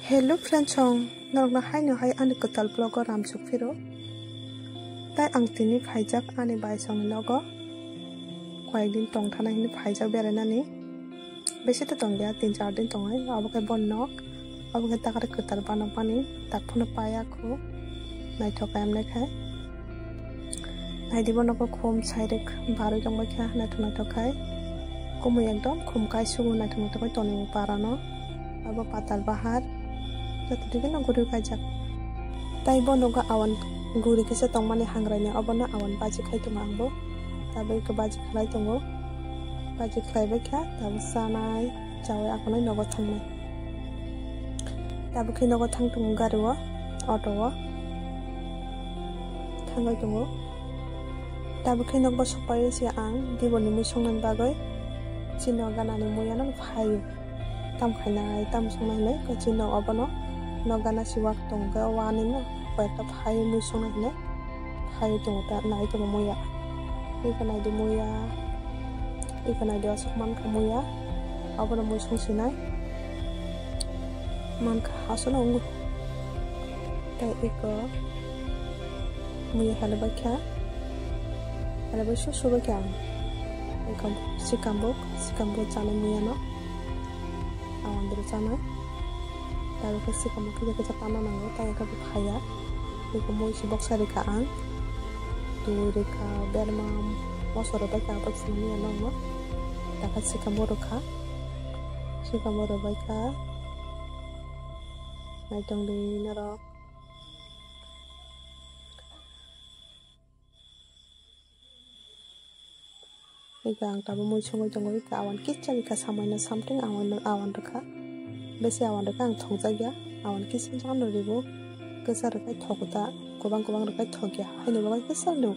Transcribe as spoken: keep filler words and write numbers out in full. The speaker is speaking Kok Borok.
Hello friends song, norokno haino hai ani kwtal vlog o ramsuk phiro. Tai ang tini phaijak ani bai songni nogo. Koyek din tongthana hwnwi phaijak berainani. Besi to tongya, tin char din tongnai. Abo khe bon nok. Abo khe takar kwtal banok bani tak phano paya khu. Naithok khe amne khai. Naidi bono bo khum sairik barwi tongbai kha, naithok naithok khai. Kumui ekdom khum kaisugo, naithok naithok khai tonwi parano. Abo patal bahar. Joto digi no guri kaijak. Tai bono go awan guri kisa tongmani hangraini, obono awan baji khai tongo ang bo. Tabuk khe baji khlai tongo. Baji khlai bai kha, tabuk chanai. Chawi akonai nogo thangnai. Tabuk khe nogo thang tongo gari o, auto o. Thangwi tongo. Tabuk khe nogo sokpai se ang diboni mui songnani bagwi. Chini o ganani mui ano phaio. Tam khainai, tam songnai hinwi, khe chini o obono nok gana si wak tongo, khe o ani no koi ekta phaio mui songnai hinwi. Hai tongo ta, nai tongo muya. Iko nai di muya. Iko nai di aswk mankha muya. Abono mui song sinai. Mankha aswk no wngo. Tei iko muya halabai kha. Halabai su su bai kha ang. Iko sikambuk, sikambuk chanai muya no. Ang andro chanai. Tei iko sikambuk kisa kisa panna nango. Tei iko phaiya. Iko mui si boksa rikha ang. Twi rikha, berma, mosoro bai kha, abak simi ya nokno. Takha sikamo rwkha. Sikamo rwbai kha. Naitong di norok. Iko ang tabuk mui songwi tongo, iko awan kisa rikha, samaino something awan, awan rwkha. Besi awan rwkha, ang thongjakya. Awan kisa jano rigo. Kisa rwkha thogo ta, kwbang kwbang rwkha thokya. Haino bagwi kisa rw.